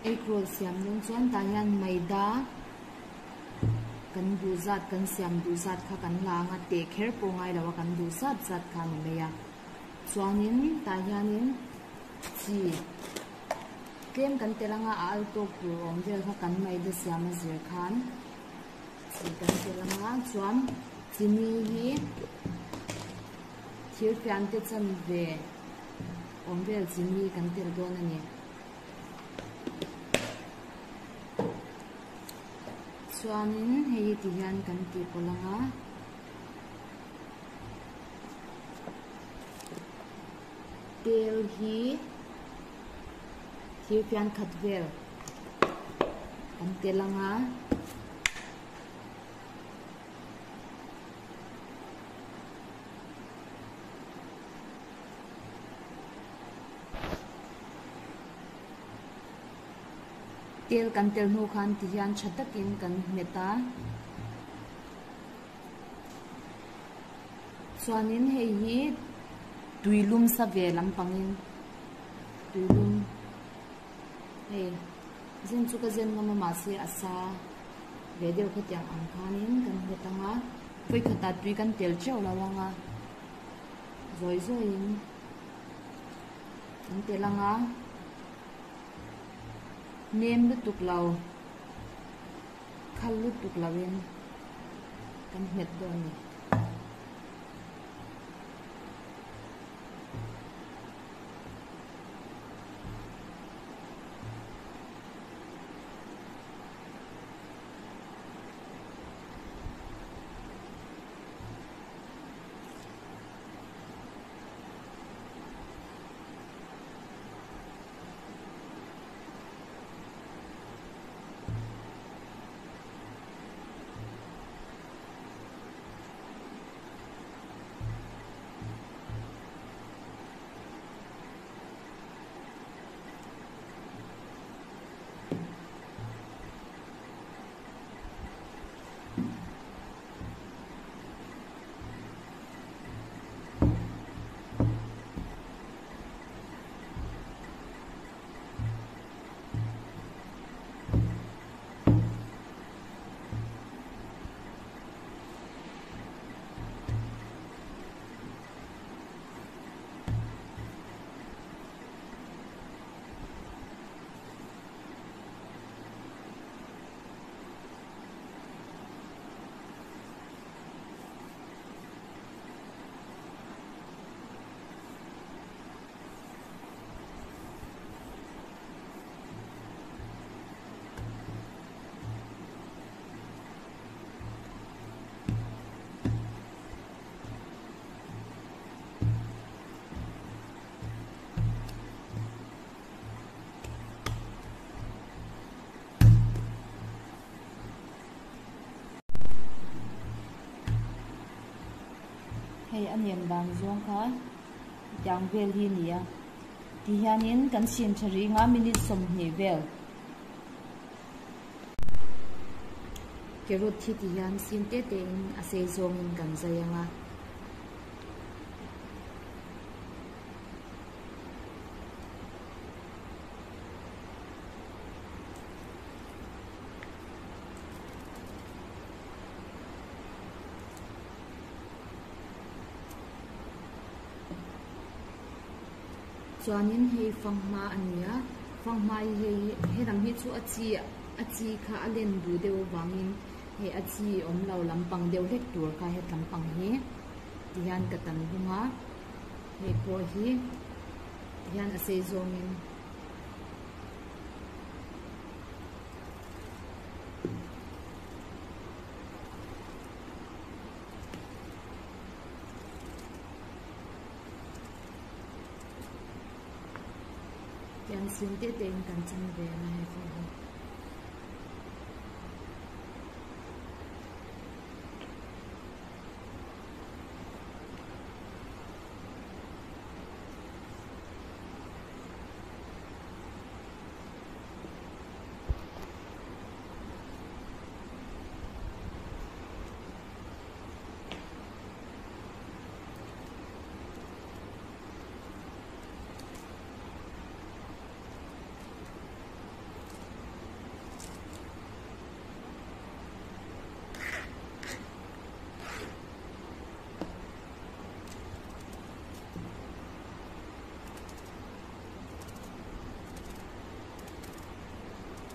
Egg roll siam dawn chuan tah hian maida kan duh zat kan siam duh zat kha kan la ang a teh kher pawh ngai lo a kan duh zat zat kha a ni mai a chuanin tah hianin chi tlem kan telh anga a al tawk tur awm vel kha kan maida siam a zir khan chi kan telh anga chuan chini hi thir fian te chanve awm vel chini kan telh dawn a ni. Chuanin hei hi ti hian kan tih pawlh ang a. Tel hi thir fian khat vel kan tel ang a. Tel kan tel hnu khan ti hian tha takin kan hmet a. Chuanin hei hi tui lum sa ve lampangin tui lum hei zen chu ka zen ngam a mahse a sa ve deuh khatiang ang khanin kan hmet ang a vawikhatah tui kan tel teuh lo ang a. Zawi zawiin an tel ang a, nem lutuk lo, khal lutuk loin kan hmet dawn a ni. Hei a nem dan zawng kha tiang vel hi a ni a ti hianin kan siam tha rih anga minute 20 vel carrot hi ti hian sin te te in a sei zawngin kan zai anga. Chuanin hei fanghma a ni a fanghma hi hei he lam hi chu a chi a chi kha a len duh deuh avangin hei a chi awm lo lampang deuh hlek tur kha het lampang hi ti hian ka tan bung a hei pawh hi ti hian a sei zawngin. Tiang sin te te in kan chan ve na hei pawh hi.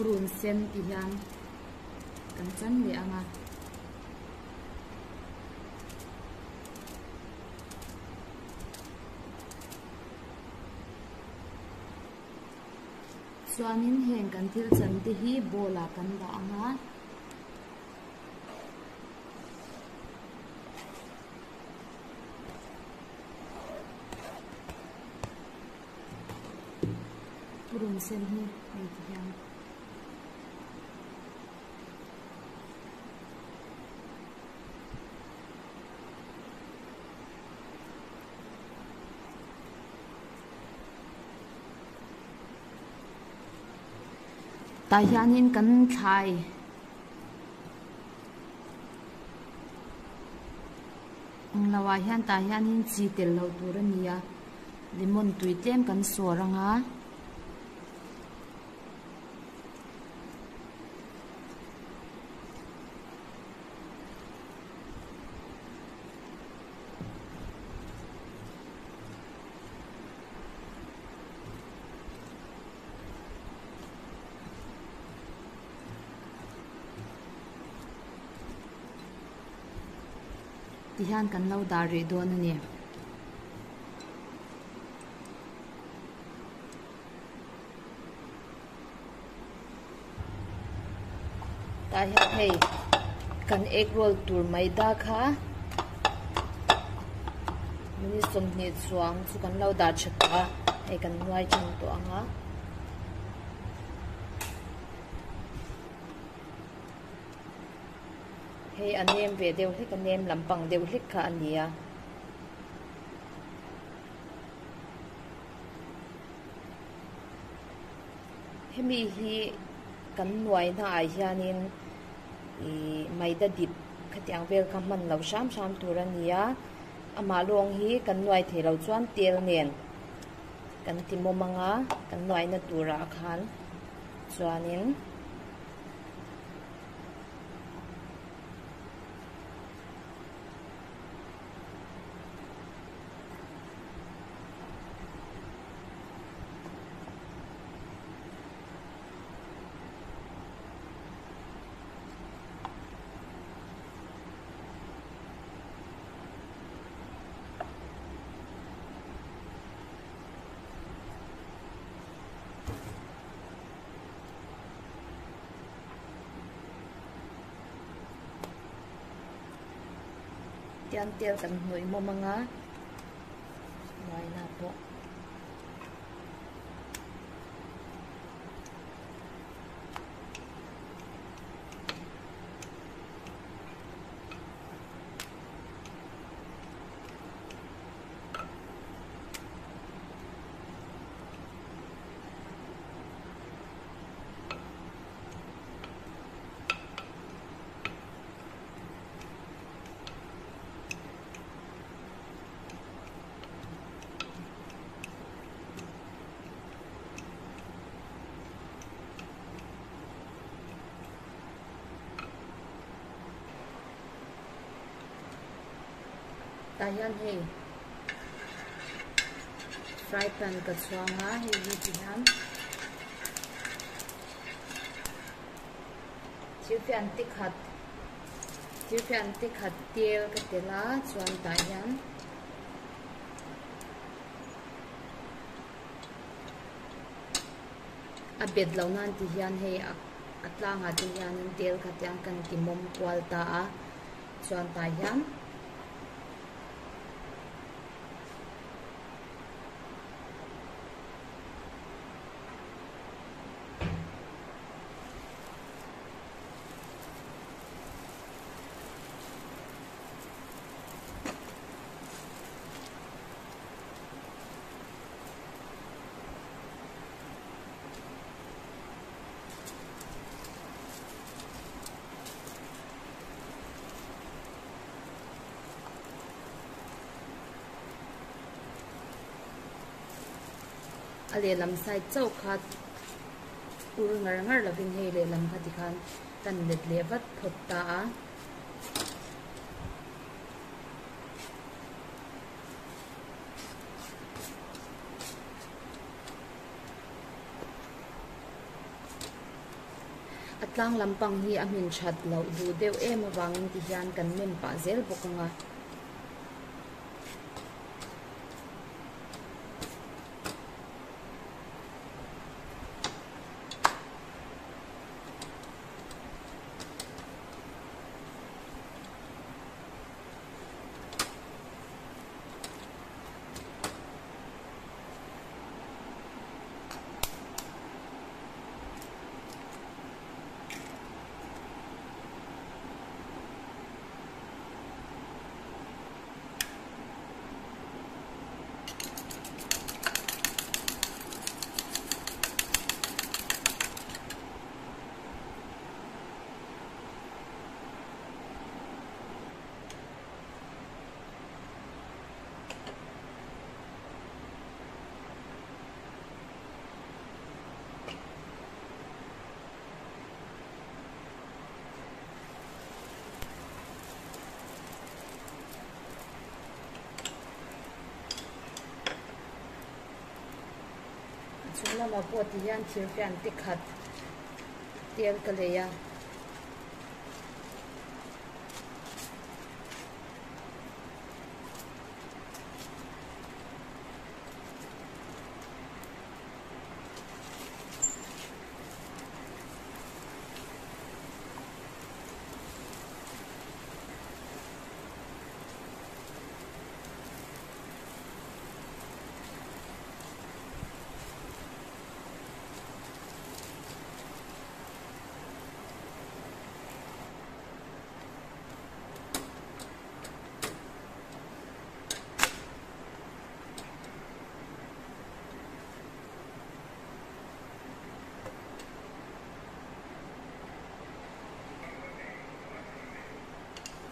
Purun sen ti hian kan chan leh ang a. Chuanin heng kan thil chan te hi bowl ah kan dah ang a. Purun sen hi hei ti hian. Tah hianin kan thlai ang lo ah hian tah hianin chi tel loh tur a ni a lemon tui tlem kan sawr ang a. Tihian kan lo dah rih dawn a ni. Tah hian hei kan egg roll tur maida kha minute 20 chuang chu kan lo dah tha tawh a hei kan nuai than tawh ang a. Hei a nem ve deuh hlek a nem lampang deuh hlek kha a ni a. Hemi hi kan nuaina ah hianin ih maida dip khatiang vel kha hman lo hram hram tur a ni a amah lawng hi kan nuai thei lo chuan tel nen kan ti mawm ang a kan nuaina turah khan chuanin. Tiang tel kan hnawih mawm ang a Uaina pawh. Tah hian hei fry pan ka chhuang a hei hi ti hian thil fian ti khat Thil fian te khat tel ka tel a chuan tah hian a bet loh nan ti hian hei a tlangah te hianin tel kha tiang kan ti mawm kual ta a chuan tah hian. A lehlam side chauh kha ur ngar ngar lovin hei lehlam kha tikhan kan let leh vat phawt ta a. tlang lampang hi a hmin that loh duh deuh em avangin ti hian kan nem pah zel bawk ang a. A chhung lamah pawh ti hian thir fian te khat tel ka lei a.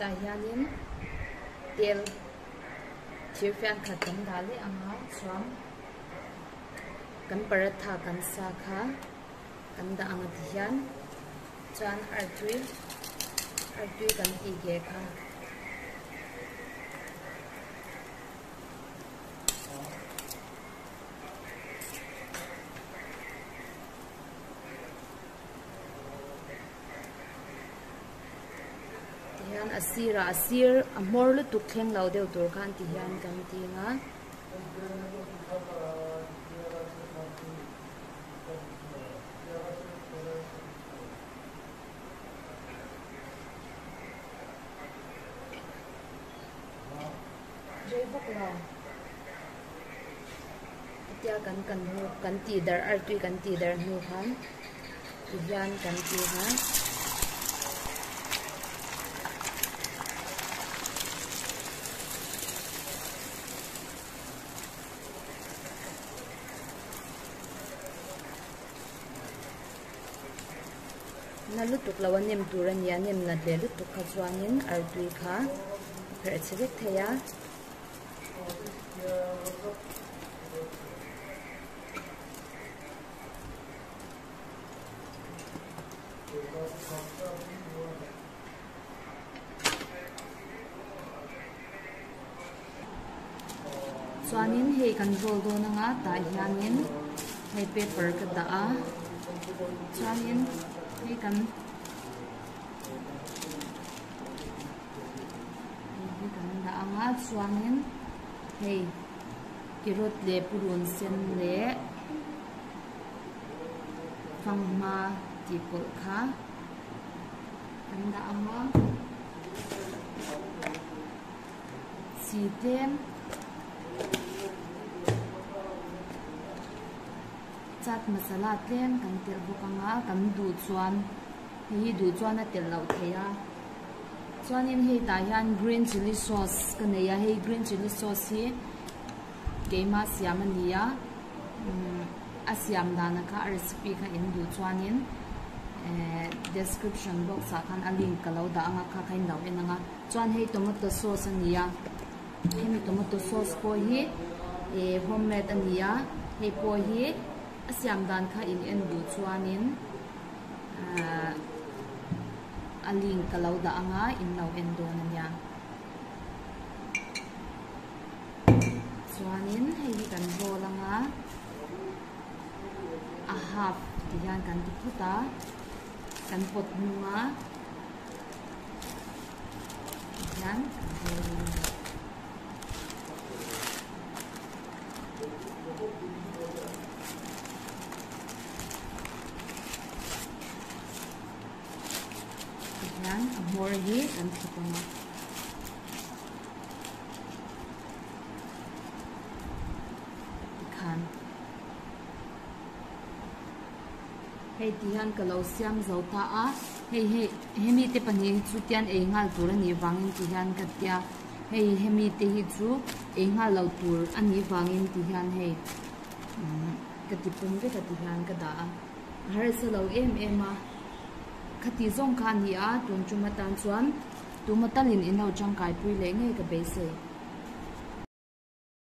Tah hianin tel thir fian khat kan dah leh ang a chuan kan paratha kan sa kha kan dah ang a ti hian chuan artui artui kan tih ge kha. Tihian a sirah a sir a hmawr lutuk thleng lo deuh tur khan tihian kan ting a. Rei vak lo. Hetia kan kan hnu kan tih darh artui kan tih darh hnu khan ti hian kan ti a. Na lutuk lo a nem tur a ni a, nem nat leh lutuk kha chuanin artui kha a pherh chhe vek thei a. Chuanin hei kan roll dawn anga tah hianin hei paper ka dah a chuanin hei kan hei hi kan dah anga chuanin hei carrot leh purun sen leh fanghma tih pawlh kha kan dah anga chi tlem chat masala tlem kan telh bawk anga kan duh chuan hei hi duh chuan a telh loh theih a chuanin hei tah hian green chilli sauce ka nei a hei green chilli sauce hi keima siam a ni a umm a siam dana kha a recipe kha in duh chuanin ehh description box ah khan a link ka lo dah ang a kha kha in lo en ang a chuan hei tomato sauce a ni a hemi tomato sauce pawh hi ehh homemade a ni a hei pawh hi a siam dan kha in en duh chuanin ahh a link ka lo dah ang a in lo en dawn a nia. Chuanin hei hi kan roll anga a half ti hian kan ti phawt a. Kan pawt hnung a tihian kan hmel dawn a ni. Tihian a hmawr hi kan thlep ang a. Tikhan. Hei ti hian ka lo siam zo ta a, hei hei hemi te pahnih hi chu tian ei nghal tur a nih vangin ti hian ka tia, hei hemi te hi chu ei nghal lo tur a nih vangin ti hian hei umm ka ti pum vek a ti hian ka dah a, a harsa lo em em a, khati zawng kha a ni a tun tum atan chuan tuma talin in lo tangkai pui leh ngei ka beisei.